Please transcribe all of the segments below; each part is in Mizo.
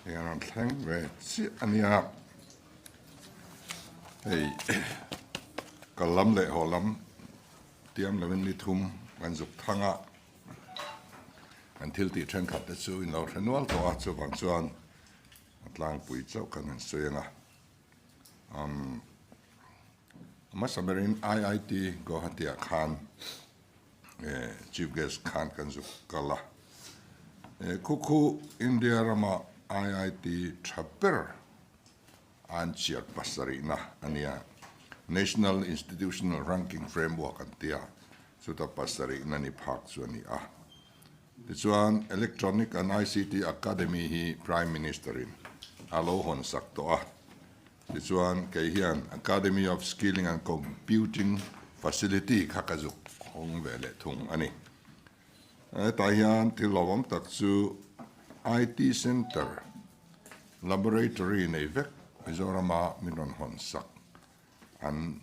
Hei a rawn thleng ve chiah a nia. Hei kal lam leh haw lam tiam lovin ni thum kan zuk thang a, kan thil tih thenkhat te chu in lo hre nual tawh a, chuvang chuan a tlangpui chauh kan han sawi ang a. Umm hmasa berin IIT Guwahati ah khan Chief Guest khan kan zuk kal a, khu khu India rama IIT tha ber an chiar pasarihna a nia, National Institutional Ranking Framework an tia, chuta pasarihna ni phak chu a ni a. Tichuan Electronic and ICT Academy hi Prime Minister in a lo hawn sak tawh a. Tichuan kei hian Academy of Skilling and Computing Facility kha ka zuk hawng ve leh thung a ni. Hetah hian thil hlauhawm tak chu IT Centre Laboratory nei vek Mizorama min rawn hawn sak an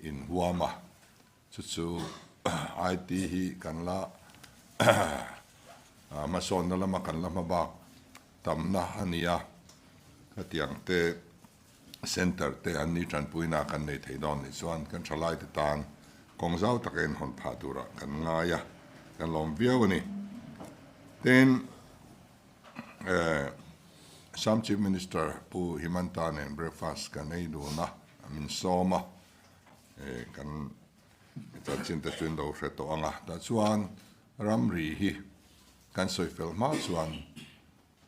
inhuam a. Chu chu IT hi kan la hmasawnna lama kan la hmabak tamna a ni a, hetiang te centre te an ni tanpuina kan nei thei dawn nih chuan kan thalai te tan kawng zau taka inhawn phah turah kan ngai a, kan lawm viau a ni. Tin, Assam Chief Minister Pu Himanta nen breakfast kan ei dun a, min sawm a. Kan chanchin te chu in lo hre tawh ang a, tah chuan ramri hi kan sawi fel hma chuan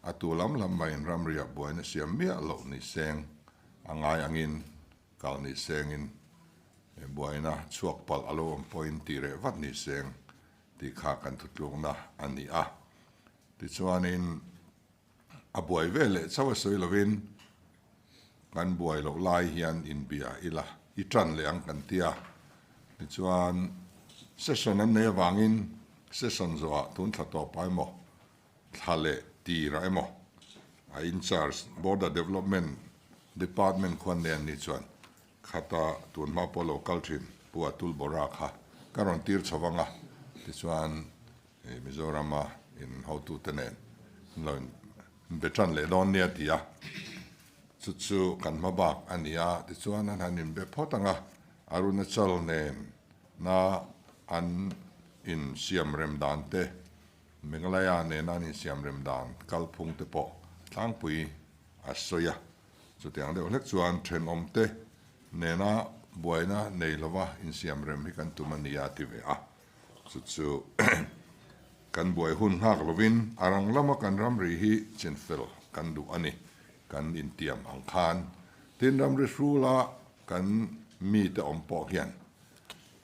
a tu lam lam maiin ramri ah buaina siam miah loh ni seng a ngai angin kal ni sengin buaina chhuak palh a lo awm pawhin tih reh vat ni seng tih kha kan thutlukna a ni a. Tichuanin a buai ve leh chauh a sawi lovin kan buai loh lai hian inbia ila i tan leh ang kan ti a. Tichuan session an nei avangin session zawhah tun thla tawpah emaw thla leh tirah emaw a incharge border development department khuan nei an nih chuan khata tun hma pawh lo kal thin Pu Atul Bora kha ka rawn tir chho vang a. Tichuan Mizorama in hotute nen an lo inbe tan leh dawn nia ti a, chu chu kan hma bak a ni a, tichuan an han inbe phawt ang a, Arunachal nen na an insiam rem dan te, Meghalaya nena an insiam rem dan kalphung te pawh tlangpui a sawi a, chutiang deuh hlek chuan thenawmte nena buaina nei lova insiam rem hi kan tum a ni a ti ve a. Chu chu kan buai hun nghak lovin a rang lama kan ramri hi chinfel kan duh a ni, kan intiam ang khan. Tin, ramri hrula kan mite awm pawh hian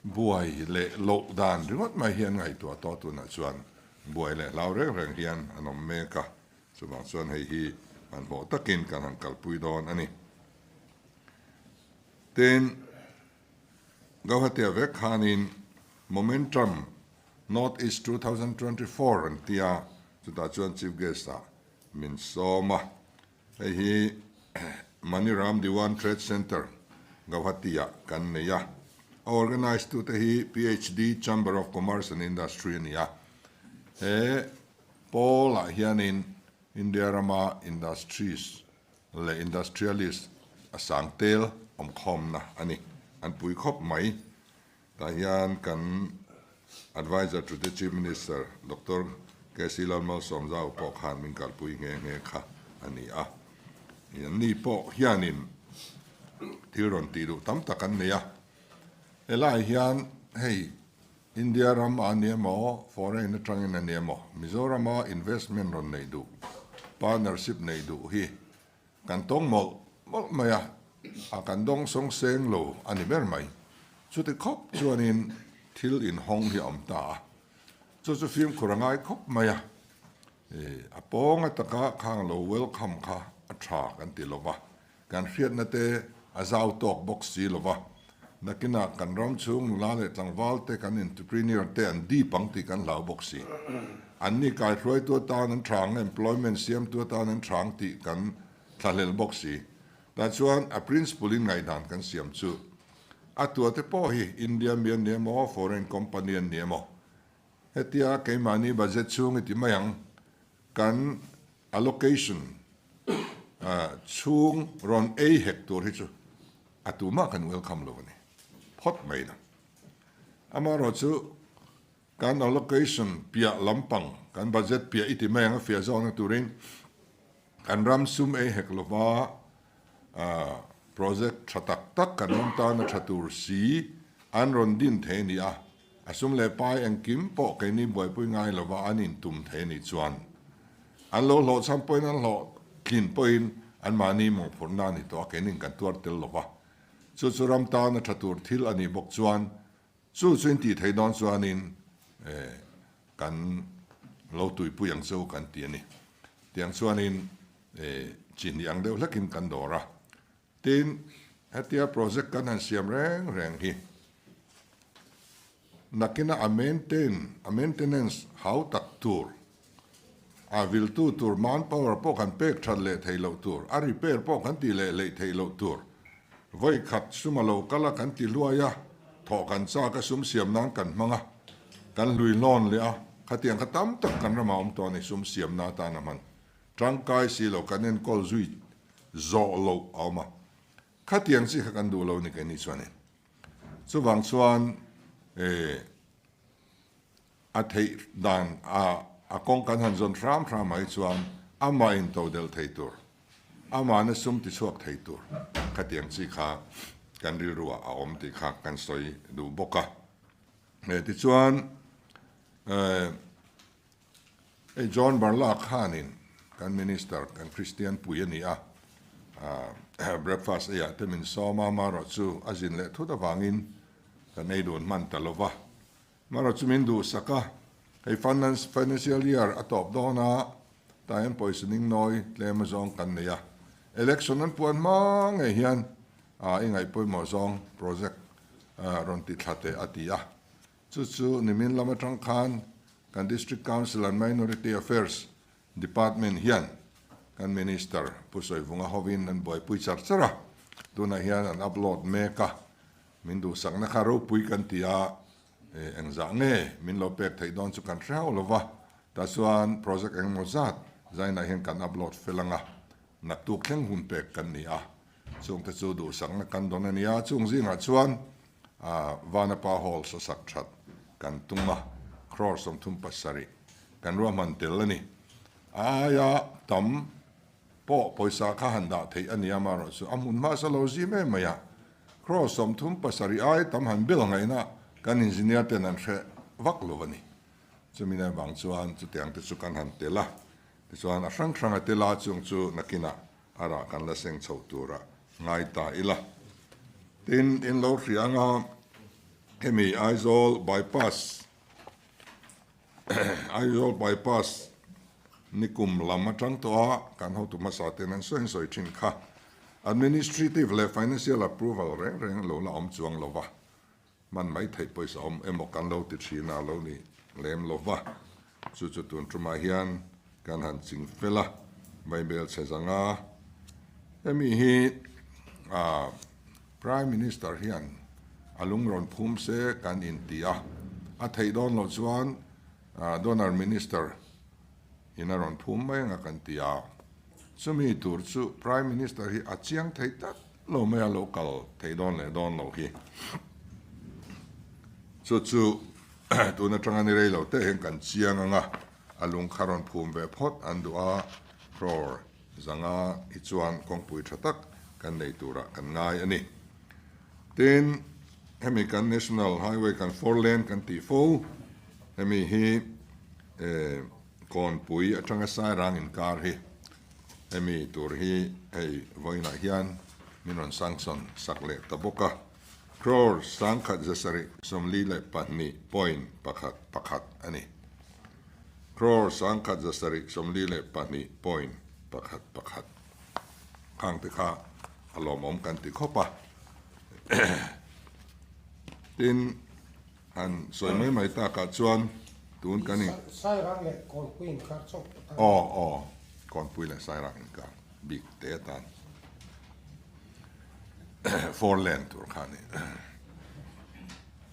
buai leh loh dan ringawt mai hi an ngaihtuah tawh tunah chuan buai leh hlau reng reng hian an awm mek a, chuvang chuan hei hi hmanhmawh takin kan han kalpui dawn a ni. Tin, Gauhatia vek khanin Momentum North East 2024 an ti a, chutah chuan Chief Guest ah min sawm a. Hei hi Maniram Diwan Trade Centre, Gauhati ah kan nei a. A organise tute hi PHD Chamber of Commerce and Industry a ni a. He pawl ah hianin India rama industries leh industrialist a sang tel awmkhawmna a ni. An pui khawp mai. Tah hian kan Adviser to the Chief Minister Doctor KC Lalmalsawmzau pawh khan min kalpui nghe nghe kha a ni a. Anni pawh hianin thil rawn tih duh tam tak an nei a. Helai hian hei India ram a ni emaw, foreign atangin a ni emaw, Mizorama investment rawn neih duh, partnership neih duh hi kan tawng mawlh mawlh mai a, a kan dawng sawng seng lo a ni ber mai. Chuti khawp chuanin thil inhawng hi a awm ta a, chu chu fimkhur a ngai khawp mai a, a pawnga taka khang lo welcome kha a tha kan ti lo va, Kan hriatna te a zau tawk bawk si lo va, nakinah kan ram chhung nula leh tlangval te kan entrepreneur te an dip ang tih kan hlau bawk si. Anni kaihruaitu atan an tha ang, employment siamtu atan an tha ang tih kan thlahlel bawk si. Tah chuan a principle in ngaihdan kan siam chu a tua te pawh hi India mi an ni emaw, foreign company an ni emaw, hetia keimahni budget chhung i ti mai ang, kan. Allocation chhung rawn ei hek tur hi chu a tumah kan welcome lo a ni phawt mai na. Amaherawhchu kan allocation piah lampang, kan budget piah i ti mai ang a fiah zawkna turin kan ram sum ei hek lova project tha tak tak kan ram tana tha tur si an rawn din thei a ni a, a sum leh pai engkim pawh keini buaipui ngai lova an intum thei a nih chuan an lo hlawhchham pawhin an hlawhtlin pawhin anmahni mawhphurhna a ni tawh a, keinin kan tuar tel lova chu chu ram tana tha tur thil a nih bawk chuan Chu chu in tih theih dawn chuanin kan lo tuipui ang che u kan ti a ni. Tiang chuanin chi hnih ang deuh hlekin kan dawr a. Tin, hetia project kan han siam reng reng hi nakina a maintain, a maintenance hau tak tur, a viltu tur manpower pawh kan pek that leh theih loh tur, a repair pawh kan tih leh hleih theih loh tur. Vawi khat sum a lo kal a kan ti hluai a, thawh kan chak a sum siam nan kan hmang a, kan hlui hlawn leh a, khatiang kha tam tak kan ramah awm tawh a ni sum siamna atan a hman tangkai si lo kan enkawl zui zawh loh a awm a, khatiang chi kha kan duh lo ni keini chuanin. Chuvang chuan eh. A theih dan a a kawng kan han zawn hram hram ah hi chuan amah in to delh thei tur, amahna sum ti chhuak thei tur khatiang chi kha kan rilru ah a awm tih kha kan sawi duh bawk a. Tichuan hei John Barla khanin kan Minister kan Kristian pui a ni a, breakfast ei ah te min sawm a, amaherawhchu a zin leh thut avangin kan ei dun hman ta lo va. Mara chu min duhsak a, hei finance financial year a tawp dawn a, tah hian pawisa ning nawi tlem azawng kan nei a, election an puan hma ngei hian ah i ngaihpawimawh zawng project rawn ti thla teh a ti a, chu chu nimin lam atang khan kan District Council and Minority Affairs Department hian kan Minister Pu Sawivunga hovin an buaipui char char a, tunah hian an upload mek a, Min duhsakna kha ropui kan ti a, engzah nge min lo pek theih dawn chu kan hre hauh lo va, tah chuan project engemaw zat zainah hian kan upload fel ang a, naktuk thleng hun pek kan ni a, chungte chu duhsakna kan dawn a nia, chung zingah chuan Vanapa Hall sasak that kan tum a, crore 37 kan ruahman tel a ni. A aia tam Pawh pawisa kha han dah theih a nia amaherawhchu a hmun hmasa lo zim em mai a, crore 37 ai tam han bel ngaihna kan engineer ten an hre vak lo a ni. Chumi na vang chuan chutiang te chu kan han tel a, tichuan a hrang hrang a tel a chung chu nakinah a rah kan la seng chho tura ngai ta ila. Tin, in lo hria anga hemi Aizawl bypass Aizawl bypass nikum lam atang tawh a kan hotu hmasa ten an sawi sawi thin kha. Administrative leh financial approval reng reng lo la awm chuang lo va, hman mai theih pawisa awm emaw kan lo ti thin a lo ni lem lo va. Chu chu tun tumah hian kan han ching fel a, Vaibel chhe zanga hemi hi Prime Minister hian a lung rawn phum se kan inti a, a theih dawn loh chuan Donor Minister in a rawn phum mai anga kan ti a. Chumi tur chu Prime Minister hi a chiang thei tlat lo mai a, lo kal thei dawn leh dawn lo hi. Chu chu tun atanga ni rei lo te hian kan chiang anga, a lung kha rawn phum ve phawt an duh a, crore Zanga hi chuan kawngpui tha tak kan nei turah kan ngai a ni. Tin, hemi kan National Highway kan four lane kan tih fo, hemi hi Kawnpui atanga Sairang inkar hi hemi tur hi hei vawiinah hian min rawn sanction sak leh ta bawk a. Crore 1742.11 a ni. Crore 1742.11 khang te kha a lawmawm kan ti khawp a. Tin, han sawi mai mai takah chuan tun kan in. Sairang leh Kawnpui inkar chauh atan. Aw, aw, Kawnpui leh Sairang inkar bik te atan four lane tur kha a ni.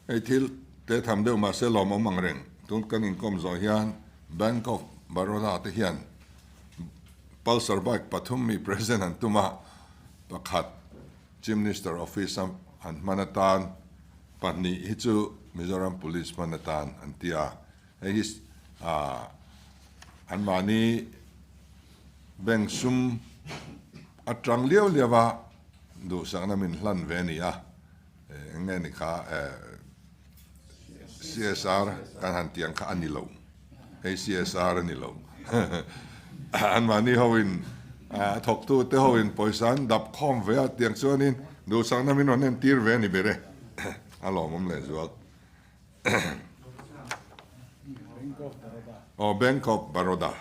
Hei thil te tham deuh mahse lawmawm ang reng. Tun kan inkawm zawh hian Bank of Baroda te hian Pulsar bike pathum mi present an tum a, pakhat Chief Minister office a an hman atan, pahnih hi chu Mizoram Police hman atan an ti a. Hei hi anmahni bank sum atang liau liau a duhsakna min hlan ve a ni a, eng nge ni kha CSR kan han tih ang kha a ni lo, hei CSR a ni lo. Anmahni hoin a thawktute hoin pawisa an dap khawm ve a tiang chuanin duhsakna min rawn entir ve a ni ber e, a lawmawm lehzual. Aw Bank of Baroda.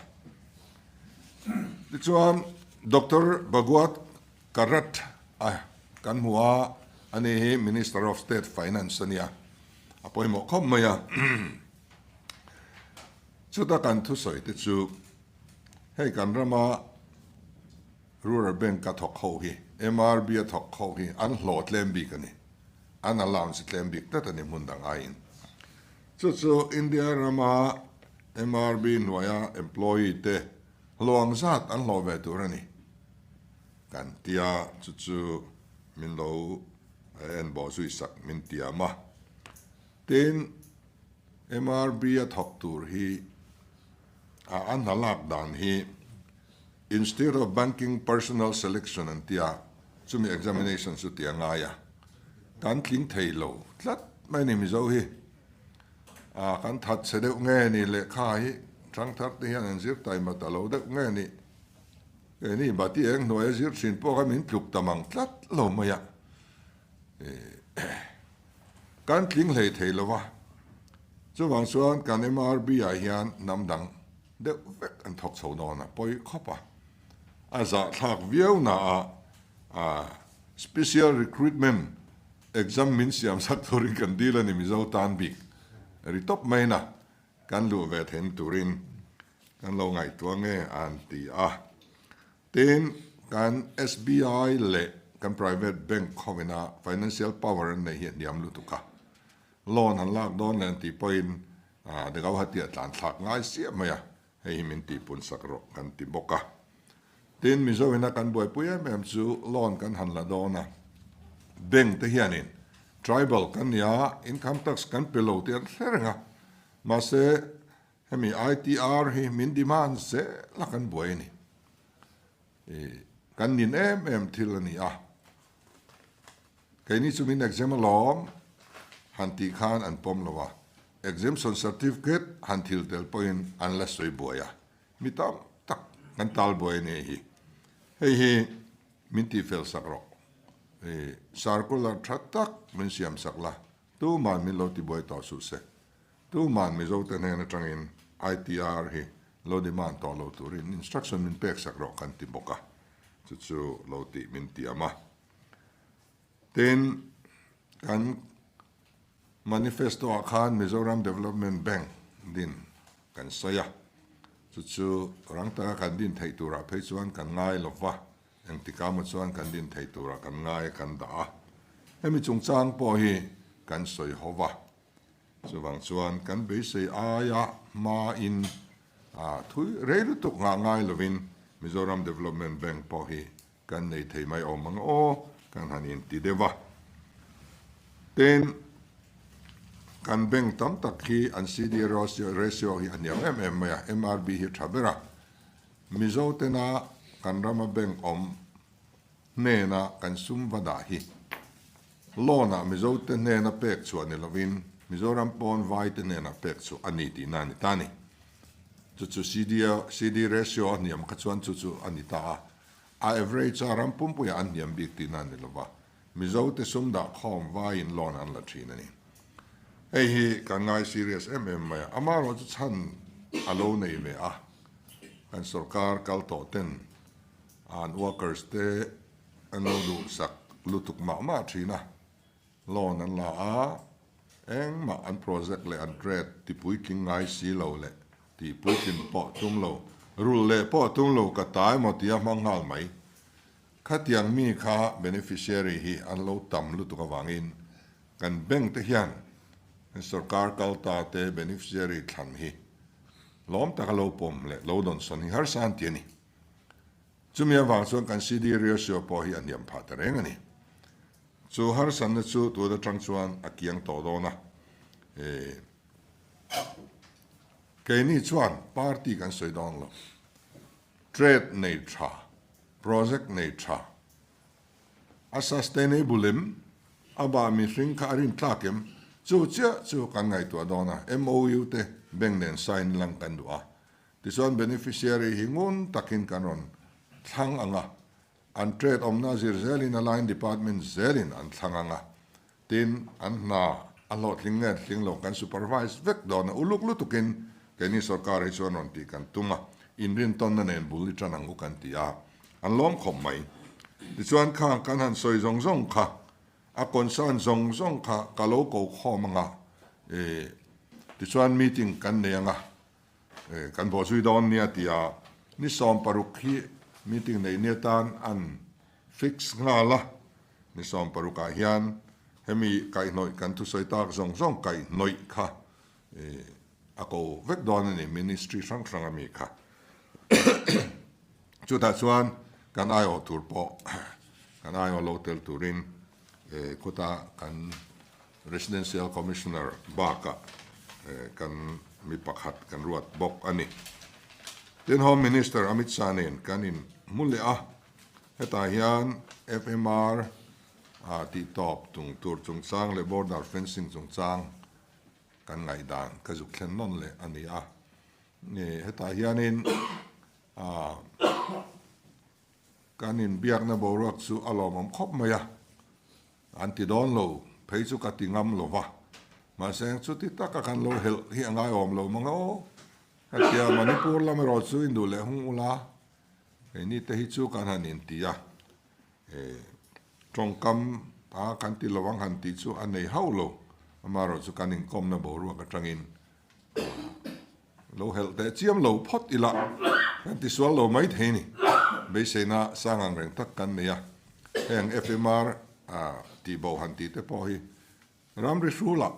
Tichuan Doctor Bhagwat Karrat a kan hmu a, ani hi Minister of State Finance a nia, a pawimawh khawp mai a. Chuta kan thusawi te chu hei kan rama Rural Bank a thawk ho hi, MRB a thawk ho hi an hlawh tlem bik a ni. An allowance tlem bik tlat a ni hmun dang aiin. Chu chu India rama MRB hnuaia employee te hlawh ang zat an hlawh ve tur a ni kan tia, chu chu min lo en bawh zui sak min tiam a. Tin, MRB a thawk tur hi a a hna lak dan hi Institute of Banking Personnel Selection an tia, chumi examination chu ti a ngai a, kan tling thei lo tlat mai ni Mizo hi. A kan that chhe deuh nge ni lehkha hi thangthar te hian an zir taima ta lo deuh nge ni. Keini bati eng hnuai a zir thin pawh kha min tluk ta mang tlat lo mai a. Kan tling hlei thei lo va, chuvang chuan kan MRB ah hian hnam dang deuh vek an thawk chho dawn a, pawi khawp a. A zahthlak viau na ah Special Recruitment Exam min siam sak turin kan dil a ni Mizo tan bik ri tawp mai na kan luh ve theihna turin kan lo ngaihtuah nge an ti a. Tin, kan SBI leh kan private bank khawina financial power an neih hi a hniam lutuk a. Loan han lak dawn leh an tih pawhin de Gauhati a tlan thlak ngai siah mai a, hei hi min tihpun sak rawh kan ti bawk a. Tin, Mizoina kan buaipui em em chu loan kan han la dawn a, bank te hianin tribal kan ni a, income tax kan pe lo tih an hre reng a, mahse Hemi ITR hi min demand zel a kan buai a ni. Kan nin em em thil a ni a. Keini chu min exam alawm han tih khan an pawm lo a. Exemption certificate han thil tel pawhin an la sawi buai a. Mi tam tak kan tal buai a ni hei hi. Hei hi min tihfel sak rawh. Circular tha tak min siam sak la. Tuman min lo tibuai tawh suh se. Tuman Mizote hnen atangin ITR hi lo demand tawh lo turin instruction min pek sak rawh kan ti bawk a, chu chu lo tih min tiam a. Tin, kan manifesto ah khan Mizoram Development Bank din kan sawi a, chu chu rang taka kan din theih turah phei chuan kan ngai lo va, engtikah maw chuan kan din theih turah kan ngai a kan dah a. Hemi chungchang pawh hi kan sawi ho va. Chuvang chuan kan beisei aia hmain thui rei lutuk nghah ngai lovin Mizoram Development Bank pawh hi kan nei thei mai awm ang aw kan han inti deuh a. Tin, kan bank tam tak hi an CD ratio hi a hniam em em mai a, MRB hi a tha ber a. Mizo tena kan rama bank awm hnena kan sum va dah hi Loan ah Mizo te hnena pek chhuah ni lovin Mizoram pawn vai te hnenah pek chhuah a ni tihna a ni ta a ni. Chu chu CD CD ratio a hniam kha chuan chu chu a ni ta a. A average a ram pumpuiah an hniam bik tihna a ni lova, Mizo te sum dah khawm vaiin loan an la thin a ni. Hei hi kan ngai serious em em mai a, amaherawh chu chhan a lo nei ve a, kan sorkar kal tawh ten an workers te An lo duhsak lutuk mah mah thin a, loan an la a, engmah an project leh an trade ti puitling ngai si lo leh ti puitlin pawh tum lo, rulh leh pawh tum lo ka ta emaw tia hmang nghal mai. Khatiang mi kha beneficiary hi an lo tam lutuk avangin kan bank te hian sorkar kal ta te beneficiary thlan hi lawm taka lo pawm leh lo dawnsawn hi harsa an ti a ni. Chumi avang chuan kan CD ratio pawh hi a hniam phah ta reng a ni. Chu harsatna chu tun atang chuan a kiang tawh dawn a. Keini chuan party kan sawi dawn lo. Trade nei tha, project nei tha, a sustainable em, a bah mihring kha a rin tlak em, chu chiah chu kan ngaihtuah dawn a. MOU te bank nen sign lang kan duh a. Tichuan beneficiary hi ngun takin kan rawn thlang ang a, an trade awmna zir zelin a line department zelin an thlang ang a, tin an hna a hlawhtling nge tling lo kan supervise vek dawn a, uluk lutukin keini sorkar hi chuan rawn tih kan tum a, inrintawnna nen bul i tan ang u kan ti a, an lawm khawp mai. Tichuan khang kan han sawi zawng zawng kha A concern zawng zawng kha ka lo ko khawm anga e tichuan meeting kan nei anga e kan bawh zui dawn nia tia ni 16 hi meeting nei nia tan an fix nghal a, ni 16 ah hian hemi kaihhnawih kan thusawi tak zawng zawng kaihhnawih kha e a ko vek dawn a ni ministry hrang hrang ami kha. Chutah chuan kan aiawh tur pawh kan aiawh lo tel turin khuta kan Residential Commissioner bakah kan mi pakhat kan ruat bawk a ni. Tin, Home Minister Amit Shah nen kan inhmu leh a, hetah hian FMR tihtawp tung tur chungchang leh border fencing chungchang kan ngaihdan ka zuk thlen nawn leh a ni a. Hetah hianin kan inbiakna boruak chu a lawmawm khawp mai a, an ti dawn lo phei chu ka ti ngam lo va, mahse chuti taka kan lo helh hi a ngaiawm lo mang aw. Ka tia Manipur lam erawh chu induh leh hung ula, keini te hi chu kan han inti a, tawngkam a kan ti lo ang han tih chu a nei hauh lo, amaherawh chu kan inkawmna boruak atangin Lo helh teh chiam lo phawt ila kan tisual lo mai thei ni. Beiseina sang ang reng tak kan nei a, heng FMR tih bo han tih te pawh hi ramri hrulah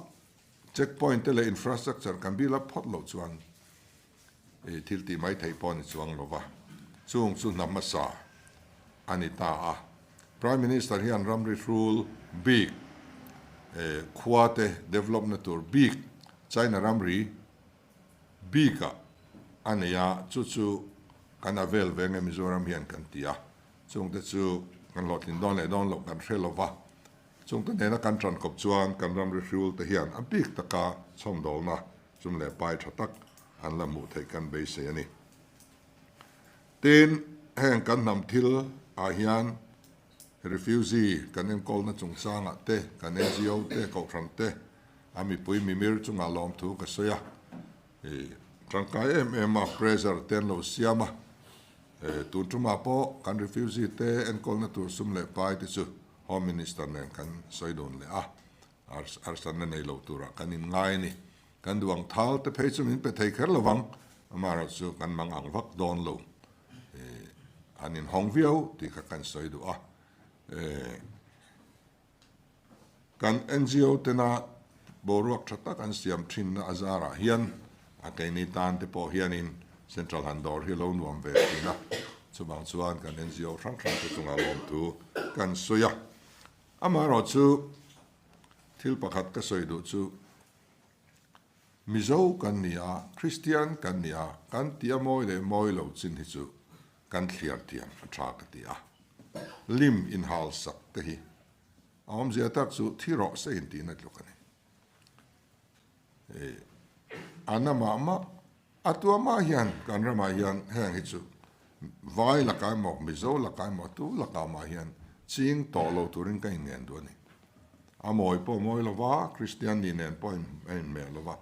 check point te leh infrastructure kan bil up phawt loh chuan thil tih mai theih pawh a ni chuang lo va, chung chu hna hmasa a ni ta a. Prime Minister hian ramri hrul bik khua te develop na tur bik China ramri bikah a nei a, chu chu kan a vel ve nge Mizoram hian kan ti a, chungte chu kan hlawhtlin dawn leh dawn loh kan hre lo va, chungte nena kan tan kawp chuan kan ramri hriul te hian a bik taka chhawmdawlna chum leh pai tha tak an la hmuh theih kan beisei a ni. Tin, heng kan hnam thil ah hian refugee kan enkawlna chungchangah te, kan NGO te, kohhran te, A mipui mimir chungah lawmthu ka sawi a, i tangkai em em a, pressure te an lo siam a, tun tumah pawh kan refugee te enkawlna tur sum leh pai te chu Home Minister nen kan sawi dun leh a, arsanna nei lo turah kan inngai a ni. Kan duh ang thal te phei chu min pe thei kher lo vang, amaherawh chu kan mang ang vak dawn lo, an inhawng viau tih kha kan sawi duh a. Kan NGO tena boruak tha tak an siam thinna a zarah hian a keini tan te pawh hianin Central han dawr hi lo nuam ve thin a, chuvang chuan kan NGO hrang hrang te chungah lawmthu kan sawi a. Amaherawhchu thil pakhat ka sawi duh chu Mizo kan ni a, Kristian kan ni a, kan tia mawi leh mawi lo chin hi chu kan thliar thiam a tha ka ti a. Lim inhal sak te hi a awmzia tak chu thi rawh se intihna tluk a ni. A na mah mah, a tua mah hian kan ramah hian heng hi chu vai lakah emaw, Mizo lakah emaw, tu lakah mah hian ching tawh lo turin ka inngen duh a ni. A mawi pawh mawi lo va, Kristian ni nen pawh a inhmeh lo va.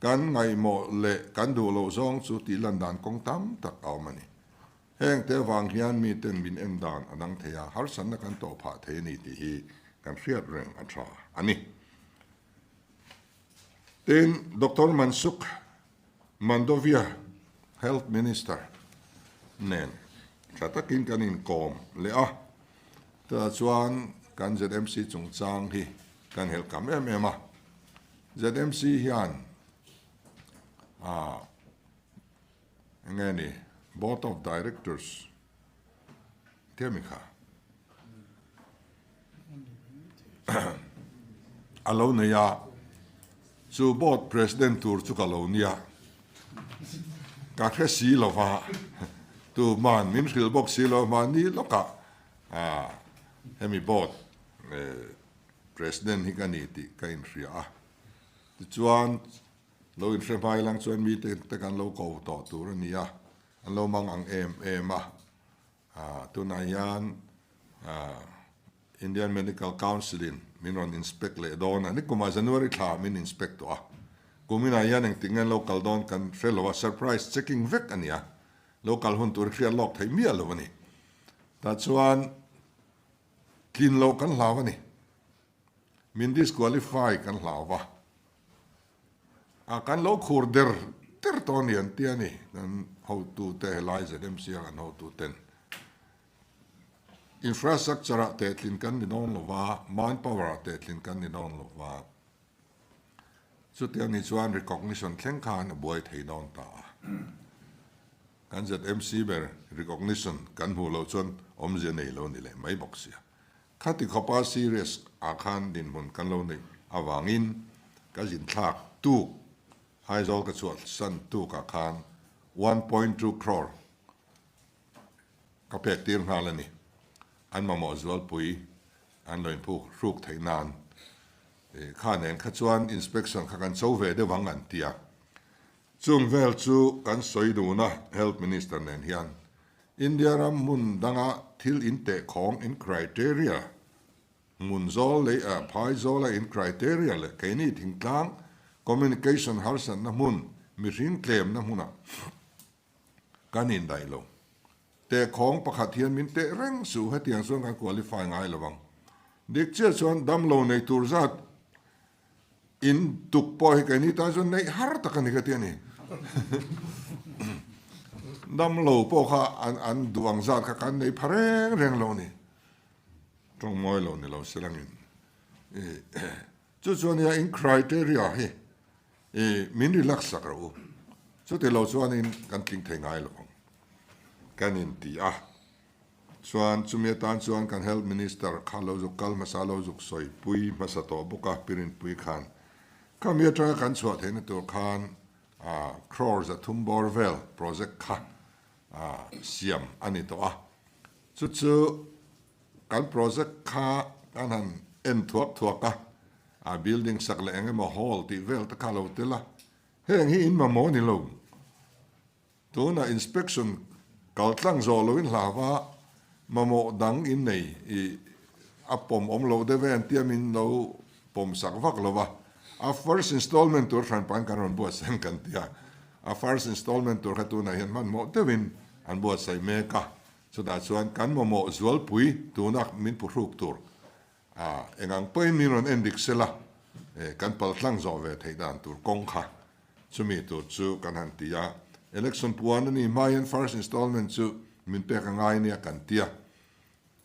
Kan ngaihmawh leh kan duh loh zawng chu tih lan dan kawng tam tak a awm a ni. Heng te avang hian miten min en dan a dang thei a, harsatna kan tawh phah thei a ni tih hi kan hriat reng a tha a ni. Tin, Doctor Mansukh Mandovia, Health Minister nen tha takin kan inkawm leh a, Tah chuan kan ZMC chungchang hi kan helh kam em em a, ZMC hian ah eng nge ni Board of Directors Tia mi kha a lo nei a, chu board president tur chu ka lo nia, ka hre si lo va, tuman min hrilh bawk si lo mahni lawkah hemi board president hi ka ni tih ka inhria a, tichuan lo inhre hmai lang chuan mite te kan lo ko tawh tur a ni a, an lo mang ang em em a. Tunah hian Indian Medical Council in min rawn inspect leh dawn a, nikumah January thla min inspect tawh a, kuminah hian engtik nge an lo kal dawn kan hre lo a, surprise checking vek a ni a, lo kal hun tur hriat lawk theih miah lo a ni. Tah chuan tlin loh kan hlau a ni, min disqualify kan hlau va. A kan lo khur der der tawh a ni an ti a ni, kan hotute helai ZMC a kan hotuten infrastructure ah tehtlin kan ni dawn lo va, manpower ah tehtlin kan ni dawn lo va, chutiang ni chuan recognition thleng khan a buai thei dawn ta a. Kan ZMC ber recognition kan hmuh loh chuan awmzia nei lo ni leh mai bawk sia. Khati khawpa serious ah khan dinhmun kan lo neih avangin ka zinthlak tuk Aizawl ka chhuahsan tuk ah khan 1.2 crore ka pek tir nghal a ni. An mamawh zualpui an lo inphuk hruk theih nan kha nen kha chuan inspection kha kan cho ve deuh ang an ti a. Chung vel chu kan sawi dun a Health Minister nen hian India ram hmun danga thil in teh khawng in criteria, hmun zawl lei ah phai zawla in criteria leh keini thingtlang communication harsatna hmun mihring tlemna hmunah kan indaih lo. Teh khawng pakhat hian min teh reng suh hetiang chuan kan qualify ngai lo ang. Dik chiah chuan damlo nei tur zat In tuk pawh hi keini tan chuan neih har tak a ni ka ti a ni. Damlo pawh kha an an duh ang zat kha kan nei pha reng reng lo a ni. Tawng mawi lo ni lo se langin. Chu chuan nia in criteria hi min relax sak rawh u. Chuti lo chuanin kan tling thei ngai lo ang. Kan inti a. Chuan chumi atan chuan kan Health Minister kha lo zuk kal hmasa lo zuk sawi pui hmasa tawh bawk a, Pirinpui khan. Khami atanga kan chhuah theihna tur khan crore 300 bawr vel project kha siam a ni tawh a. Chu chu kan project kha kan han en thuak thuak a, a building sak leh eng emaw hall tih vel te kha lo tel a, heng hi in mamawh ni lo. Tunah inspection kal tlang zawh loin hlava mamawh dang in nei i a pawm awm loh deuh e an tia min lo pawm sak vak lo va. A first installment tur hranpain kan rawn buatsaih kan tia. A first installment tur kha tunah hian hmanhmawh deuhin an buatsaih mek a. Chutah chuan kan mamawh zualpui tuna min phuhruk tur A, engang pawhin min rawn en dik sela, kan pal tlang zawh ve theih dan tur kawng kha chumi tur chu kan han ti a. Election puan a ni hma hian first installment chu min pek a ngai nia kan ti a,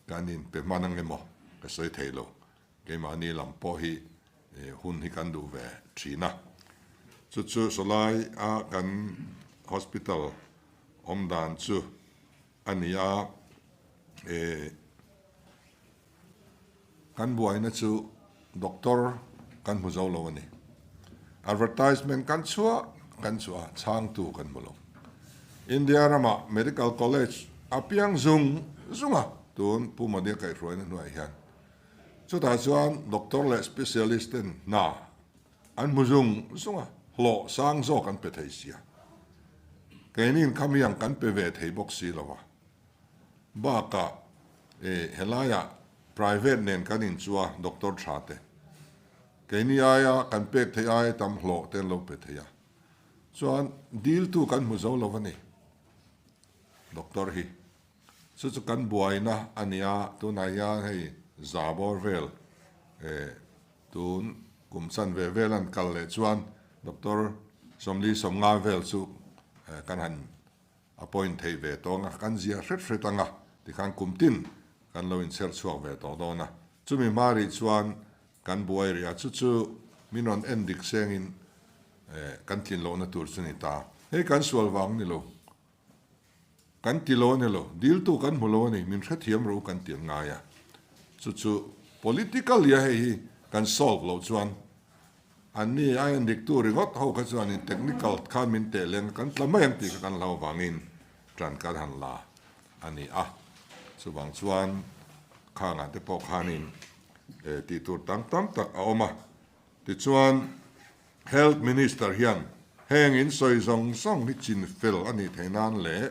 kan in pe hman ang emaw ka sawi thei lo. Keimahni lam pawh hi hun hi kan duh ve thin a. Chu chu sawlai a kan hospital awm dan chu a ni a, e. Kan buaina chu doctor kan hmu zo lo a ni. Advertisement kan chhuah kan chhuah a, chhangtu kan hmu lo. India ramah medical college a piang zung zung a, tun Pu Modi a kaihhruaina hnuaiah hian. Chutah chuan doctor leh specialist ten hna an hmu zung zung a, hlawh sang zawk an pe thei sia. Keinin khamiang kan pe ve thei bawk si lo a. Bakah e helaiah private nen kan inchua doctor tha te keini aia kan pek theih aia tam hlawh te an lo pe thei a, chuan deal tu kan hmu zo lo a ni doctor hi. Chu chu kan buaina a nia, tunah hian hei za bawr vel e tun kum chan ve vel an kal leh chuan doctor 40 50 vel chu kan han A point theih ve tawng a, kan zia hret hret ang a, tikhan kum tin kan lo inchher chhuak ve tawh dawn a. Chumi hma rih chuan kan buai rih a, chu chu min rawn en dik sengin kan tlin lohna tur chu ni ta. Hei kan sual vang ni lo. Kan ti lo a ni lo, diltu kan hmu lo a ni, min hrethiam ro kan ti an ngai a. Chu chu political ia hei hi kan solve loh chuan an ni a en diktu ringawt ho kha chuanin technical khan min teh leng a kan tla mai ang tih kha kan hlau vangin tan kan han la a ni a. Chuvang chuan khangah te pawh khanin tih tur tam tam tak a awm a. Tichuan Health Minister hian heng in sawi zawng zawng hi chin fel a nih theih nan leh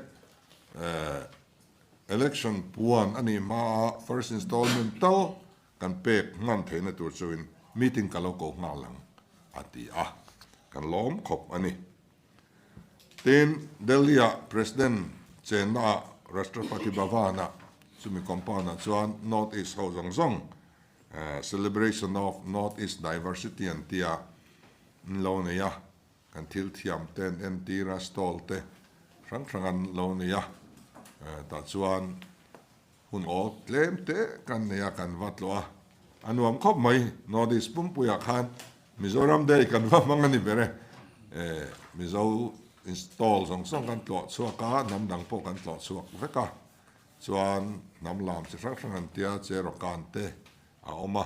Election puan a nih hmaa first installment tal kan pek hman theihna tur chuin meeting ka lo ko nghal ang a ti a, kan lawm khawp a ni. Tin, Delhi-ah President chennaah Rashtrapati Bhavan-ah chumi compound-ah chuan North East ho zawng zawng Celebration of North East Diversity an tia an lo nei a, kan thil thiam te an entir a, stall te hrang hrang an lo nei a, tah chuan hun awl tlem te kan nei a, kan va tlawh a, a nuam khawp mai, North East pumpuiah khan Mizoram Day kan va hmang a ni ber e, Mizo stall zawng zawng kan tlawh chhuak a, hnam dang pawh kan tlawh chhuak vek a. Chuan hnam lam chi hrang hrang an tia Cherokan te a awm a.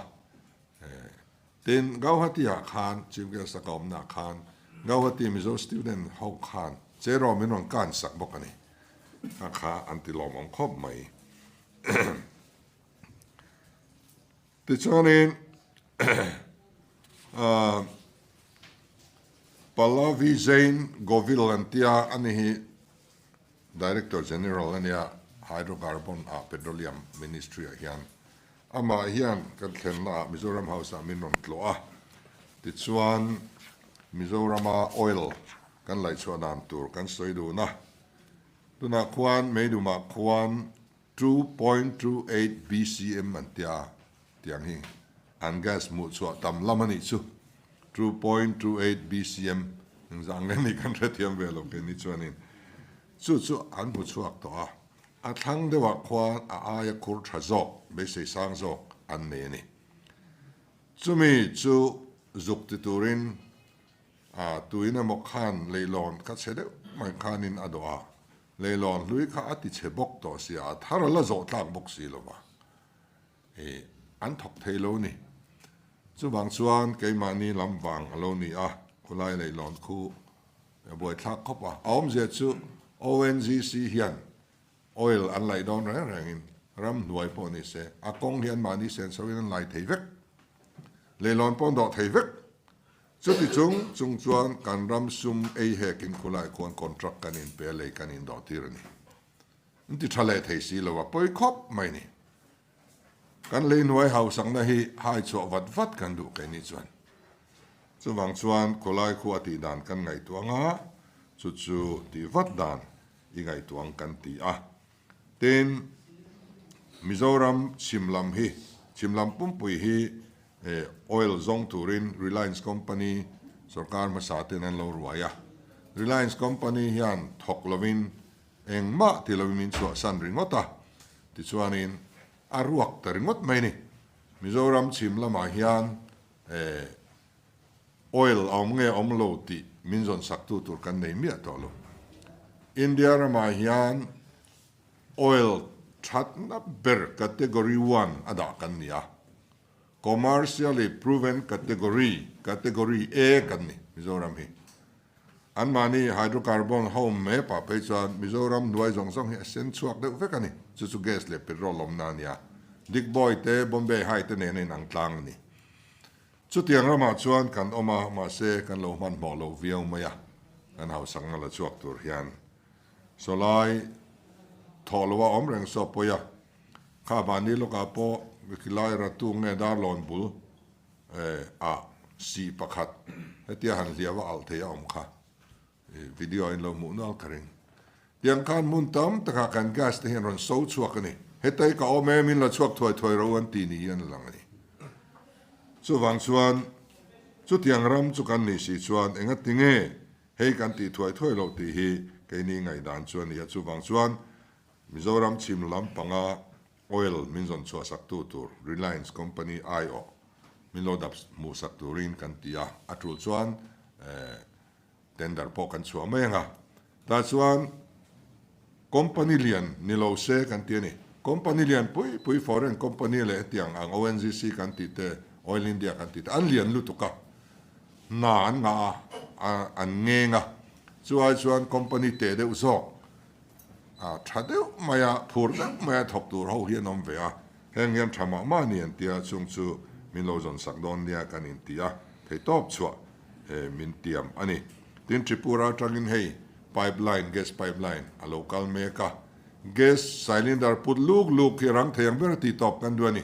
Tin, Gauhati ah khan, Chief Guest a ka awmna ah khan Gauhati Mizo student ho khan Cheraw min rawn kan sak bawk a ni. Kha kha an ti lawmawm khawp mai. Tichuanin Pallavi Jain Govil an tia a ni hi Director General a nia, Hydrocarbon ah Petroleum Ministry ah hian amah hian kan thlenna ah Mizoram House ah min rawn tlawh a, tichuan Mizorama oil kan laihchhuah dan tur kan sawi dun a, tunah khuan Meidumah khuan 2.28 BCM an tia tiang hi an gas hmuh chhuah tam lam a nih chu 2.28 BCM engzah nge ni kan hrethiam ve lo keini chuanin chu chu an hmu chhuak tawh a, a thlang deuhah khuan a aia khur tha zawk beisei sang zawk an nei a ni. Chumi chu zuk ti turin A tuin emaw khan leilawn kha chhe deuh mai khanin a dawh a, leilawn hlui kha a ti chhe bawk tawh sia, a thar a la zawh tlak bawk si lo va, ih, an thawk thei lo ni. Chuvang chuan keimahni lam vang a lo ni a, khulai leilawn khu a buaithlak khawp a. A awmzia chu ONGC hian oil an laih dawn reng rengin ramhnuai pawh ni se, a kawng hi anmahni senso in an lai thei vek, leilawn pawh an dawh thei vek. Chuti chung chung chuan kan ram sum ei hekin khulai khuan contract kan inpe a, lei kan indawh tir a ni. An ti tha leh thei si lo a, pawi khawp mai ni. Kan lei hnuai hausakna hi hai chhuah vat vat kan duh keini chuan. Chuvang chuan khulai khu a tih dan kan ngaihtuah ang a, chu chu tih vat dan i ngaihtuah ang kan ti a. Tin, Mizoram chhim lam hi, chhim lam pumpui hi oil zawng turin Reliance Company sorkar hmasa ten an lo ruai a. Reliance Company hian thawk lovin engmah ti lovin min chhuahsan ringawt a, tichuanin a ruak ta ringawt mai ni. Mizoram chhim lamah hian oil a awm nge awm lo tih min zawn saktu tur kan nei miah tawh lo. India ramah hian oil thatna ber category one a dah kan ni a, commercially proven category, category A kan ni Mizoram hi. Anmahni hydrocarbon ho map ah phei chuan Mizoram hnuai zawng zawng hi a sen chhuak deuh vek a ni. Chu chu gas leh petrol awmna a nia. Digboi te, Bombay High te nen a inang tlang a ni. Chutiang ramah chuan kan awm a, mahse kan lo hmanhmawh lo viau mai a, kan hausakna la chhuak tur hian sawlai thawh loha awm reng saw pawi a, kha mahni lawkah pawh khilai ratu nge darlawn bul ah sih pakhat hetia han hliau a alh thei a awm kha video ah in lo hmuh nual ka ring. Tiang khan hmun tam takah kan gas te hian rawn so chhuak a ni. Hetai ka awm em in la chhuak thuai thuai ro an ti ni hian a lang a ni. Chuvang chuan chutiang ram chu kan nih si chuan engati nge hei kan tih thuai thuai loh tih hi keini ngaihdan chu a ni a. Chuvang chuan Mizoram chhim lam panga oil min zawn chhuah sak tu tur Reliance company aiawh min lo dap hmuh sak turin kan ti a. A tul chuan tender pawh kan chhuah mai ang a. Tah chuan. Company lian ni lo se kan ti a ni. Company lian pui pui foreign company leh hetiang ang ONGC kan tih te, Oil India kan tih te an lian lutuk a, hna an ngah a, an ngeng a. Chu ai chuan company teh deuh zawk a tha deuh mai a, phur deuh mai a thawk tur ho hi an awm ve a. Heng hian tha mah mah ni an tia, chung chu min lo zawn sak dawn nia kan inti a, theihtawp chhuah min tiam a ni. Tin, Tripura atangin hei pipeline, gas pipeline a lo kal mek a, gas cylinder put luk luk hi rang thei ang ber tih tawp kan duh a ni.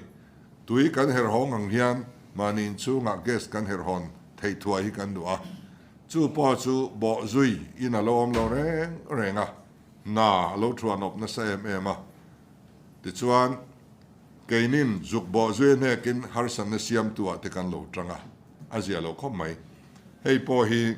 Tui kan herh hawng ang hian mahni inchhungah gas kan herh hawn theih thuai hi kan duh a, chu pawh chu bawh zui in a lo awm lo reng reng a, hna a lo thuan awp nasa em em a. Tichuan, keinin zuk bawh zui hnekin harsatna siamtu ah te kan lo tang a, a zia lo khawp mai. Hei pawh hi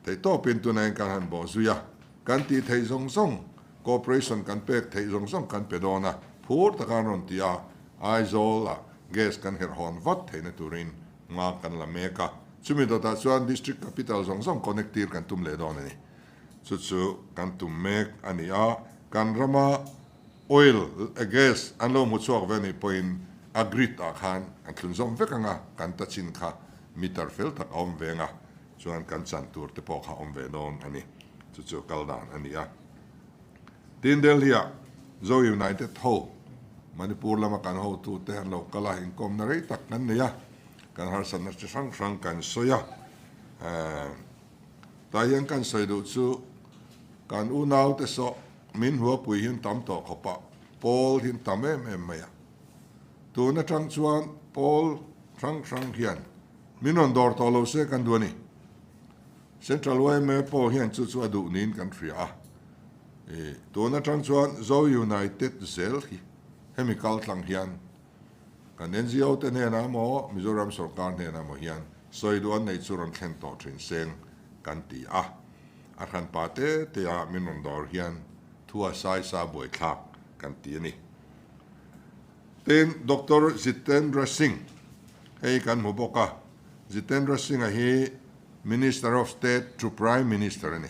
theihtawpin tunah kan han bawh zui a, kan tih theih zawng zawng, cooperation kan pek theih zawng zawng kan pe dawn a, phur taka an rawn ti a, Aizawl ah gas kan herh hawn vat theihna turin hma kan la mek a, chumi dawtah chuan district capital zawng zawng connect tir kan tum leh dawn a ni. Chu chu kan tum mek a ni a, kan rama oil leh gas an lo hmu chhuak ve nih pawhin a grid ah khan an thlun zawm vek ang a, kan ta chin kha meter fel tak a awm ve ang a, chuan kan chan tur te pawh kha awm ve dawn a ni. Chu chu kal dan a ni a. Tin Delhi ah Zo United ho, Manipur lama kan hotu te an lo kal a, inkawmna rei tak kan nei a, kan harsatna chi hrang hrang kan sawi a. Tah hian kan sawi duh chu kan unaute saw min huapui hian tam tawh khawp a, pawl hian tam em em mai a. Tun atang chuan pawl hrang hrang hian min rawn dawr tawh lo se kan duh a ni. Central yma pawh hian chu chu a duh niin kan hria a. Tun atang chuan Zo United zel hi hemi kal tlang hian Kan NGO te hnenah emaw Mizoram sorkar hnenah emaw hian sawi duh an neih chu rawn thlen tawh thin seng kan ti a. A hranpa te te ah min rawn dawr hian thu a sai sa buaithlak kan ti a ni. Tin, Doctor Jitendra Singh hei kan hmu bawk a. Jitendra Singh-a hi Minister of State to Prime Minister a ni.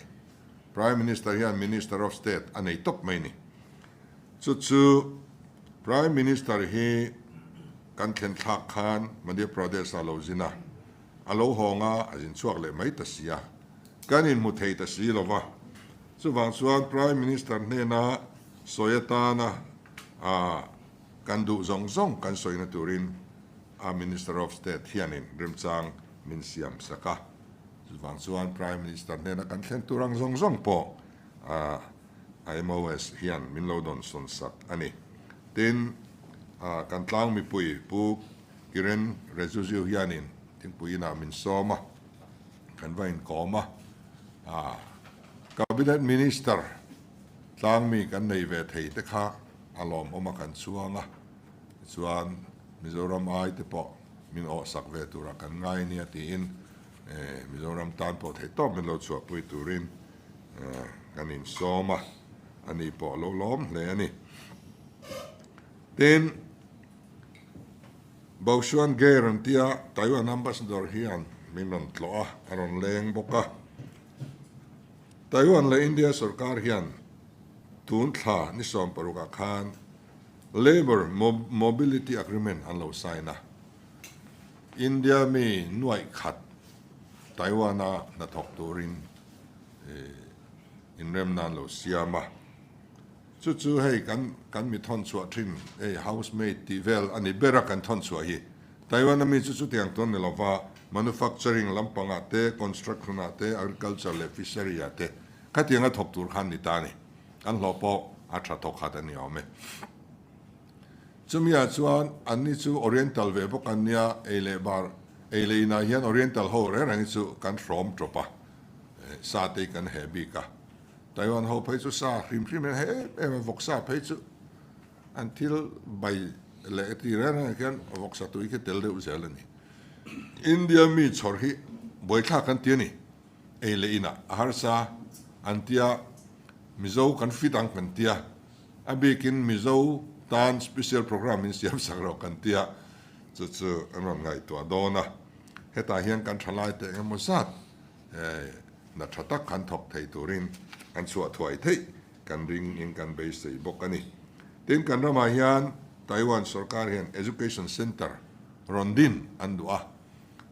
Prime Minister hian Minister of State a nei tawp mai a ni. Chu chu Prime Minister hi kan thlen thlak khan Madhya Pradesh ah lo zin a, a lo hawng a, a zin chhuak leh mai ta si a, kan inhmu thei ta si lo va. Chuvang chuan Prime Minister hnena sawi atana a kan duh zawng zawng kan sawina turin a Minister of State hianin remchang min siam sak a. Chuvang chuan Prime Minister hnena kan thlen tur ang zawng zawng pawh a a MOS hian min lo dawn sawn sak a ni. Tin, kan tlang mipui Pu Kiren Rijiju hianin thingpui inah min sawm a, kan va inkawm a. Cabinet Minister tlang mi kan nei ve thei te kha a lawmawm a kan chuang a, tichuan Mizoram ai te pawh min awhsak ve turah kan ngai nia tiin Mizoram tan pawh theihtawp min lo chhuahpui turin Kan insawm a, ani pawh a lo lawm hle a ni. Tin, Baoshuan Ge rawn tia Taiwan Ambassador hian min rawn tlawh a, a rawn leng bawk a. Taiwan leh India sorkar hian tun thla ni 16 ah khan Labour Mobility Agreement an lo sign a. India mi nuaih khat Taiwan-a hnathawk turin inrem nan lo siam a. Chu chu hei kan kan mi thawn chhuah thin hei housemaid tih vel a ni ber a kan thawn chhuah hi. Taiwan-a mi chu chutiang tawn ni lova manufacturing lampangah te, construction-ah te, agriculture leh fishery-ah te khatianga thawk tur khan ni ta a ni. An hlawh pawh a tha thawk khat a ni awm e. Chumiah chuan anni chu Oriental ve bawk an nia, ei leh bar, ei leh inah hian Oriental ho reng reng hi chu kan hrawm tawp a, sa te hi kan heh bik a. Taiwan ho phei chu sa hrim hrim hian heh em em a, vawksa phei chu an thil bai leh ti reng reng ah khian vawksa tui khi tel deuh zel a ni. India mi chhawr hi buaithlak kan ti a ni, ei leh inah a harsa an tia, Mizo kan fit ang kan tia. A bikin Mizo tan special program in siam sak rawh kan tia, chu chu an rawn ngaihtuah dawn a. Hetah hian kan thalai te engemaw zat na tha tak khan thawk thei turin an chhuah thuai theih kan ring in kan beisei bawk a ni. Tin, kan ramah hian Taiwan sorkar hian Education Centre rawn din an duh a,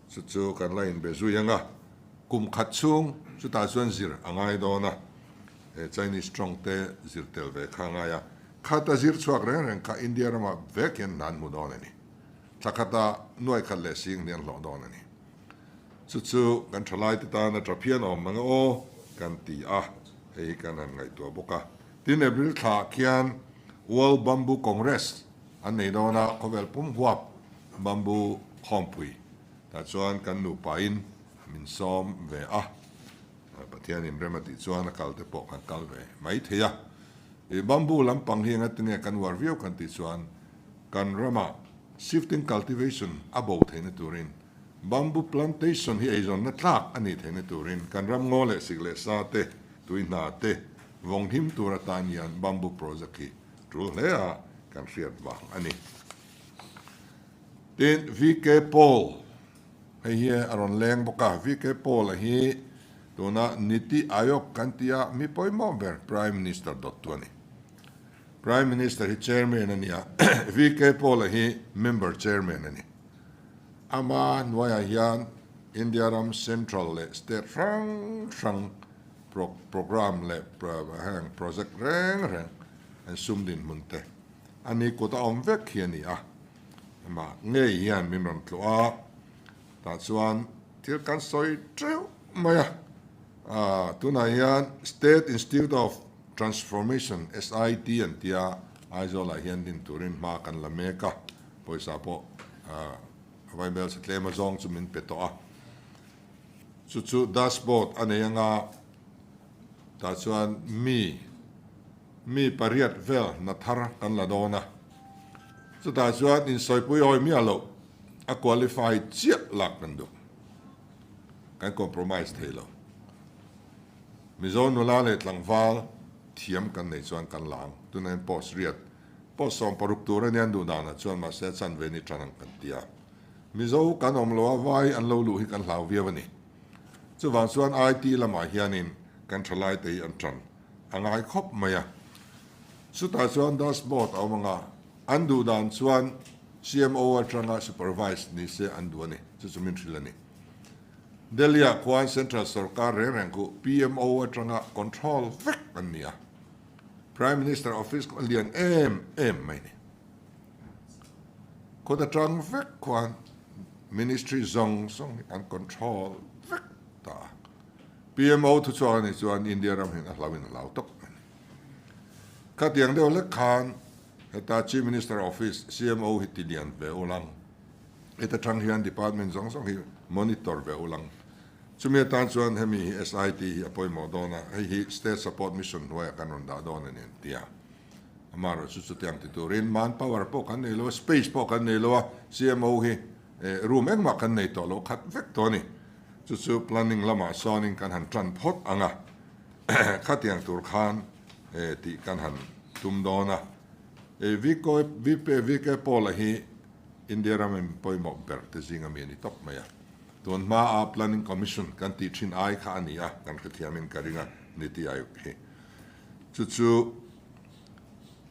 chu chu kan la inbe zui ang a, kum khat chhung chutah chuan zir a ngai dawn a, Chinese tawng te zir tel ve kha a ngai a, khata zir chhuak reng reng kha India ramah vek hian hna an hmu dawn a ni. Thla khata nuai khat leh sing hni an hlawh dawn a ni. Chu chu kan thalaite tana tha phian awm ang aw kan ti a, hei hi kan han ngaihtuah bawk a. Tin, April thlaah khian World Bamboo Congress an nei dawn a, khawvel pum huap bamboo khawmpui tah chuan kan nupain min sawm ve a, Pathianin rem a tih chuan a kal te pawh kan kal ve mai thei a. I bamboo lampang hi engatinge kan uar viau kan tih chuan kan ramah shifting cultivation a bo theihna turin Bamboo plantation hi eizawnna tlak a nih theihna turin kan ram ngaw leh sik leh sa te, tui hna te vawng him tur atan hian bamboo project hi tul hle a kan hriat vang a ni. Tin, VK Paul hei hi a rawn leng bawk a, VK Paul a hi tuna Niti Aayog kan tia mi pawimawh ber Prime Minister dawttu a ni. Prime Minister hi Chairman a ni a, VK Paul a hi Member Chairman a ni. Ama hnuaiah hian India ram Central leh State hrang hrang programme leh heng project reng reng an sum dinhmun te a ni kut a awm vek hi a ni a. Amah ngei hian min rawn tluh a, tah chuan thil kan sawi teuh mai a. Tunah hian State Institute of Transformation, SIT, an tia Aizawlah hian din turin hma kan la mek a. Pawisa pawh vaibel sa tlem azawng chu min pe tawh a, chu chu dashboard a nei anga tah chuan mi mi pariat vel hna thar kan la dawn a, chutah chuan insawipui awi miah loh a qualify chiah lak kan duh, kan compromise thei lo. Mizo nula leh tlangval thiam kan nei chuan kan la ang, tunah hian post riat Pawh 16 tur a nia duh danah chuan mahse a chanve ni tan ang kan ti a. Mizo kan awm lo a, vai an lo luh hi kan hlau viau a ni. Chuvang chuan IT lamah hianin kan thalaite hi an tan a ngai khawp mai a. Chutah chuan dashboard a awm ang a, an duh dan chuan CMO atanga supervise ni se an duh a ni, chu chu min hrilh a ni. Delhi-ah khuan Central sorkar reng reng khu PMO atanga control vek an ni a. Prime Minister office kawh a lian em em mai ni. Kawt atang vek khuan ministry zawng zawng hi an control vek ta a. PMO thuchhuak a nih chuan India ram hian a hlau in a hlau tawp mai ni. Khatiang deuh lek khan heta Chief Minister office CMO hi ti lian ve ulang. Heta tang hian department zawng zawng hi monitor ve ulang. Chumi atan chuan hemi hi SIT hi a pawimawh dawn a, hei hi State Support Mission hnuaiah kan rawn dah dawn a ni an ti a. Amaherawh chu chutiang ti turin manpower pawh kan nei lo a, space pawh kan nei lo a, CMO hi room engmah kan nei tawh lo khat vek tawh a ni. Chu chu planning lamah sawnin kan han tan phawt ang a, khatiang tur khan tih kan han tum dawn a. VK Paul-a hi India ramin pawimawh ber te zinga mi a ni tawp mai a. Tun hmaa Planning Commission kan tih thin ai kha a ni a, kan hrethiamin ka ring a Niti Aayog hi. Chu chu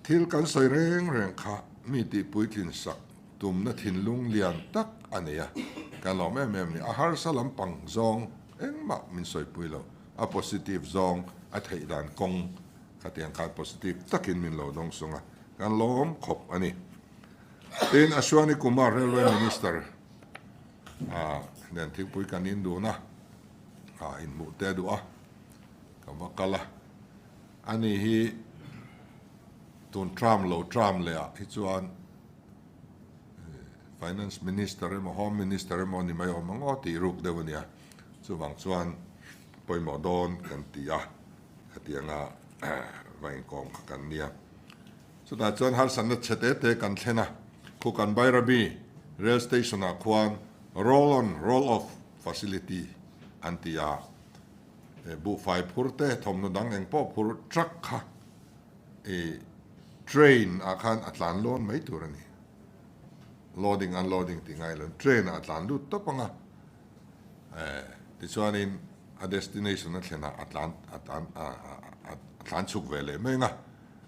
thil kan sawi reng reng kha mi tih puitlin sak tumna thinlung lian tak a nei a, kan lawm em em ni. A harsa lampang zawng engmah min sawipui lo, a positive zawng a theih dan kawng khatiang khan positive takin min lo dawng sung a, kan lawm khawp a ni. Tin, Ashwani Kumar Railway Minister a nen thingpui kan in dun a, a inhmuh te a duh a, ka va kal a. Ani hi tun term lo term leh ah hi chuan Finance Minister emaw Home Minister emaw ni mai awm ang aw tih ruk deuh a nia. Chuvang chuan pawimawh dawn kan ti a, khatianga va inkawm kha kan nia. Chutah chuan harsatna chhe te te kan thlen a, khu kan Bairabi Rail Station ah khuan roll on roll off facility an ti a, buhfai phur te thawmhnaw dang eng pawh phur truck kha i train ah khan a tlan lawn mai tur a ni. Loading unloading tih ngai lo, train ah a tlan lut tawp ang a, tichuanin. a destination a thlen ah a tlan a tlan a a tlan chhuk ve leh mai ang a,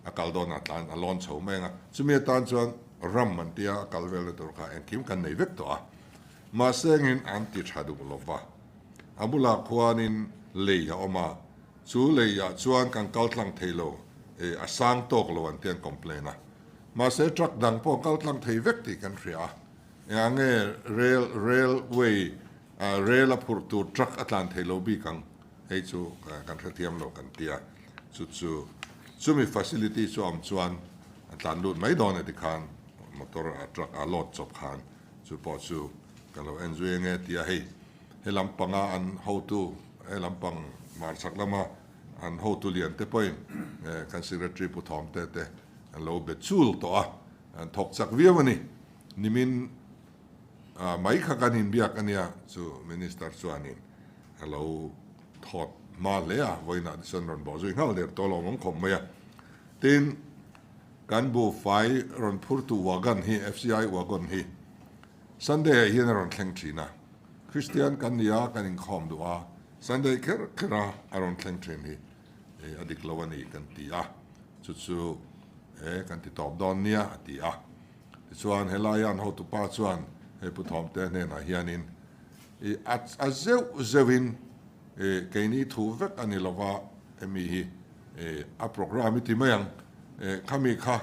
a kal dawn a tlan a lawn chho mai ang a, chumi atan chuan ram an tia a kal velna tur kha engkim kan nei vek tawh a, mahse engin an ti tha duh lo va, a bulah khuanin lei a awm a, chu leiah chuan kan kal tlang thei lo, eh a sang tawk lo an tia an complain a, mahse truck dang pawh kal tlang thei vek tih kan hria a. Engah nge rail railway rail a phurh tur truck a tlan thei lo bik ang? Hei chu kan hrethiam lo kan ti a, chu chu chumi facility chu a awm chuan a tlan lut mai dawn e tikhan motor a truck a load chawp khan chu pawh chu ka lo en zui ange ti a, hei he lampanga an hotu he lampang hmarchhak lama an hotu lian te pawhin kan secretary Pu Thawmte te an lo be chul tawh a, an thawk chak viau a ni. Nimin mai kha kan inbiak a nia, chu Minister chuanin a lo thawt hma hle a, vawiinah te chuan rawn bawh zui nghal der tawh lo awm khawp mai a. Tin, kan buhfai rawn phurtu wagon hi, FCI wagon hi Sunday ah hian a rawn thleng thin a, Kristian kan ni a, kan inkhawm duh a, Sunday kher kher a a rawn thleng thin hi a dik lo a ni kan ti a, chu chu he kan ti tawp dawn nia a ti a. Tichuan, helaia an hotupa chuan hei Pu Thawmte hnenah hianin i a a zeuh zeuhin i keini thu vek a ni lova hemi hi i a programme i ti mai ang i khami kha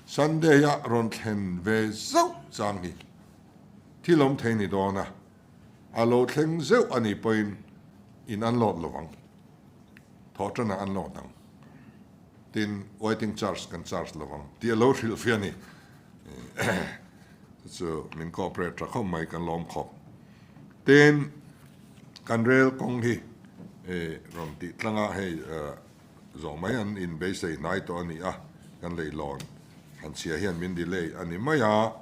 Sunday a rawn thlen ve zauh chang hi thil awm thei ni dawn a, a lo thleng zeuh a nih pawhin in an lawt lovang, thawhtanah an lawt ang. Tin, waiting charge kan charge lo ang tih a lo hrilh fiah a ni. Chu chu min cooperate tha khawp mai, kan lawm khawp. Tin, kan rel kawng hi rawn tih tlanga hei zawh mai an inbeisei hnai tawh a ni a, kan leihlawn han chhia hian min delay a ni mai a.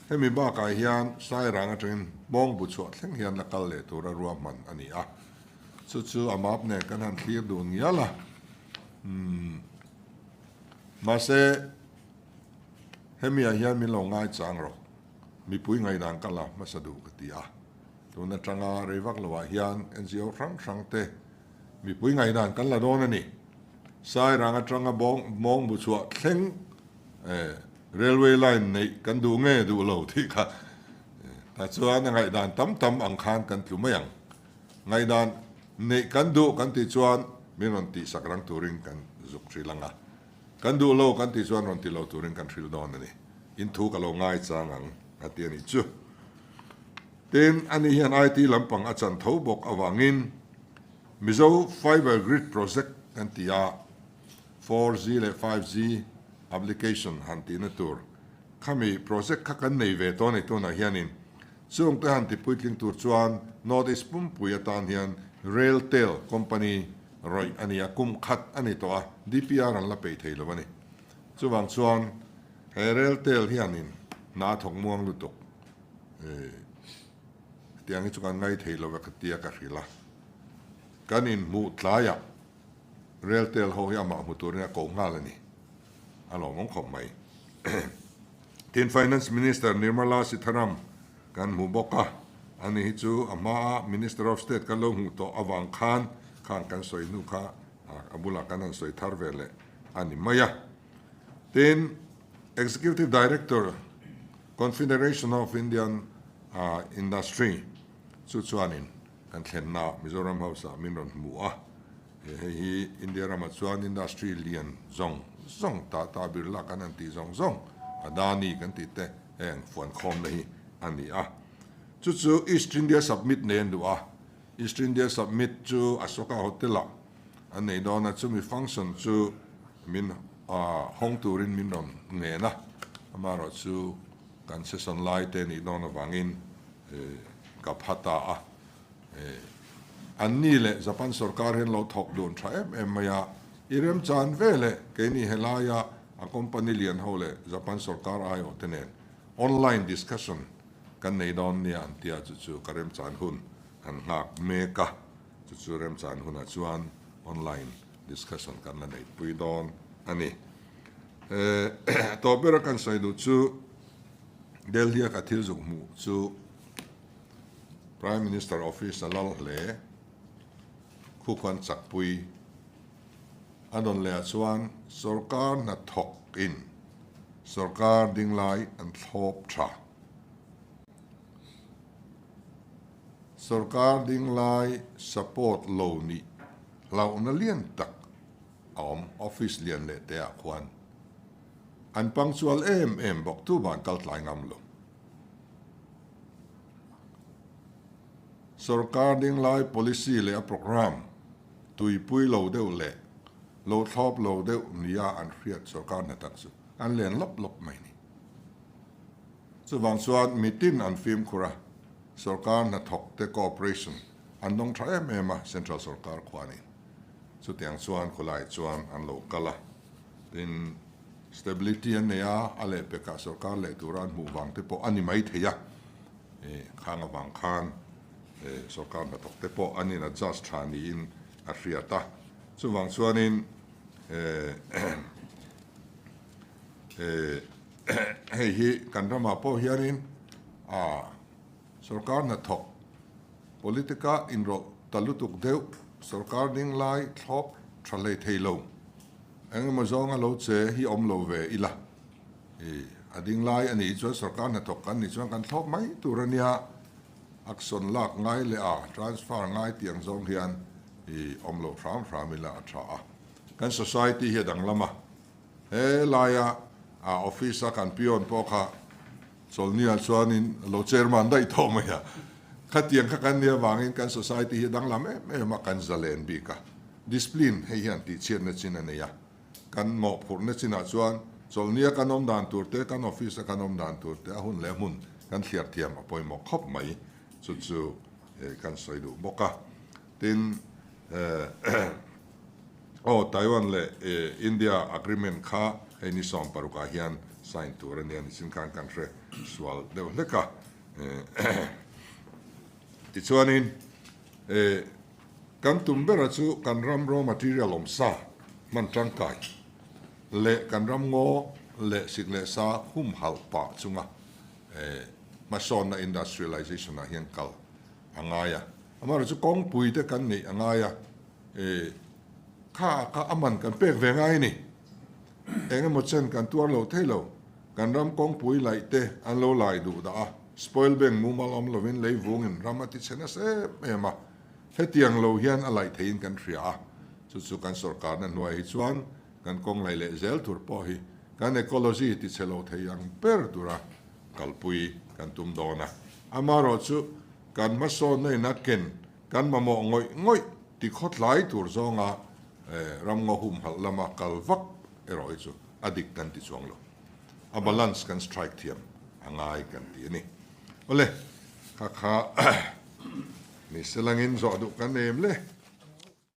Hemi bakah hian Sairang atangin Hmawngbu chhuah thleng hian la kal leh tura ruahman a ni a. Chu chu a map nen kan han thlir dun ngial a, umm mahse hemi ah hian min lo ngai chang rawh, mipui ngaihdan ka la hmasa duh ka ti a, tun atanga rei vak lo ah hian NGO hrang hrang te mipui ngaihdan kan la dawn a ni. Sairang atanga bawng mawng bu chhuah thleng eh railway line neih kan duh nge duh lo tih kha tah chuan a ngaihdan tam tam ang khan kan tlu mai ang. Ngaihdan neih kan duh kan tih chuan min rawn tihsak rang turin kan zuk hrilh ang a, kan duh lo kan tih chuan rawn ti lo turin kan hrilh dawn a ni. In thu ka lo ngai chang ang a ti a nih chu. Tin, ani hian IT lampang a chan tho bawk avangin Mizo Fiber Grid Project kan ti a, 4G leh 5G application han tihna tur khami project kha kan nei ve tawh a ni tunah hianin Chung te han ti puitling tur chuan North East pumpui atan hian Railtel company rawih a ni a, kum khat a ni tawh a, DPR an la peih thei lo a ni. Chuvang chuan he Railtel hianin hna a thawk muang lutuk hetiang hi chu kan ngai thei lo e ka tia ka hrilh a, kan inhmuh tlaiah Railtel ho hi amah hmu turin a koh nghal a ni, a lawmawm khawp mai. Tin, Finance Minister Nirmala Sitharam kan hmu bawk a, ani hi chu a hmaa Minister of State kan lo hmuh tawh avang khan khang kan sawi hnu kha a bulah kan han sawi thar ve leh a ni mai a. Tin, Executive Director, Confederation of Indian Industry chu chuanin kan thlenna Mizoram House-ah min rawn hmu a. Hei hi India ramah chuan industry lian zawng zawng, Tata Birla kan han tih zawng zawng, Adani kan tih te heng fuankhawmna hi a ni a. Chu chu East India Submit nei an duh a, East India Submit chu Ashoka Hotel-ah an nei dawn a, chumi function chu min hawng turin min rawn ngen a, amaherawh chu kan session lai te nih dawn avangin ka pha ta a. An ni leh Japan sorkar hian lo thawk dun tha em em mai a, i remchan ve leh keini helaia a company lian ho leh Japan sorkar aiawh te nen online discussion kan nei dawn nia an tia chu chu ka remchan hun an nghak mek a, chu chu remchan hunah chuan online discussion kan la neihpui dawn a ni. Tawh bera kan sawi duh chu Delhi-a ka thil zuk hmuh chu. Prime Minister Office a lal hle. Khu khuan chakpui a dawn leh ah chuan sorkar hnathawk in sorkar dinglai an thlawp tha. Sorkar dinglai support lo nih hlauhna lian tak a awm office lian leh te ah khuan an punctual em em bawk tu ban kal tlai ngam lo. Sorkar dinglai policy leh a programme tuipui lo deuh leh lo thlawp lo deuh nia an hriat sorkar hna tak chu an len lawp lawp mai ni. Chuvang chuan mitin an fimkhur a, sorkar hnathawk te cooperation an dawng tha em em a central sorkar khuanin. Chutiang chuan khawlai chuan an lo kal a, tin stability an nei a, a lehpekah sorkar leh tura an hmuh vang te pawh a ni mai thei a, khang avang khan sorkar hnathawk te pawh an in adjust tha niin a hriat a. Chuvang chuanin hei hi kan ramah pawh hianin sorkar hnathawk politica inrawlh ta lutuk deuh sorkar ding lai thlawp tha hlei thei lo eng emaw zawnga lo che hi awm lo ve ila a ding lai a nih chuan sorkar hnathawk kan nih chuan kan thlawp mai tur a nia action lak ngai leh a transfer ngai tih ang zawng hian awm lo hram hram ila a tha a kan society hi a danglam a. He laia a office a kan peon pawh kha chawlhniah chuanin a lo chairman daih tawh mai a. Khatiang kha kan nih avangin kan society hi a danglam em em a, kan zalen bik a. Discipline hei hian tihchhiatna chin a nei a. Kan mawhphurhna chinah chuan chawlhnia kan awm dan tur te, kan office a kan awm dan tur te, a hun leh hmun kan thliar thiam a pawimawh khawp mai. Chu chu kan sawi duh bawk a. Tin, aw Taiwan leh India agreement kha hei ni 16 ah hian sign tur a nia nichin khan kan hre sual deuh hlek a. Tichuanin kan tum bera chu kan ram raw material awm sa hman tangkai leh kan ram ngaw leh sik leh sa humhalh pah chunga hmasawnna industrialization ah hian kal a ngai a. Amaherawhchu kawngpui te kan neih a ngai a, e kha kha a man kan pek ve ngai a ni. Eng emaw chen kan tuar lo thei lo. Kan ram kawngpui laih te an lo lai duh dah a, spoil bank mumal awm lovin lei vungin ram a ti chhe nasa em em a. Hetiang lo hian a laih theiin kan hria a, chu chu kan sorkarna hnuai hi chuan kan kawng laih leh zel tur pawh hi kan ecology ti chhe lo thei ang ber tura kalpui kan tum dawn a. Amaherawhchu Kan hmasawnna in a ken kan mamawh ngawih ngawih ti khawtlai tur zawnga ramngaw humhalh lama kal vak erawh hi chu a dik kan ti chuang lo. A balance kan strike thiam a ngai kan ti a ni. Awle, kha kha ni selangin zawh duh kan em le?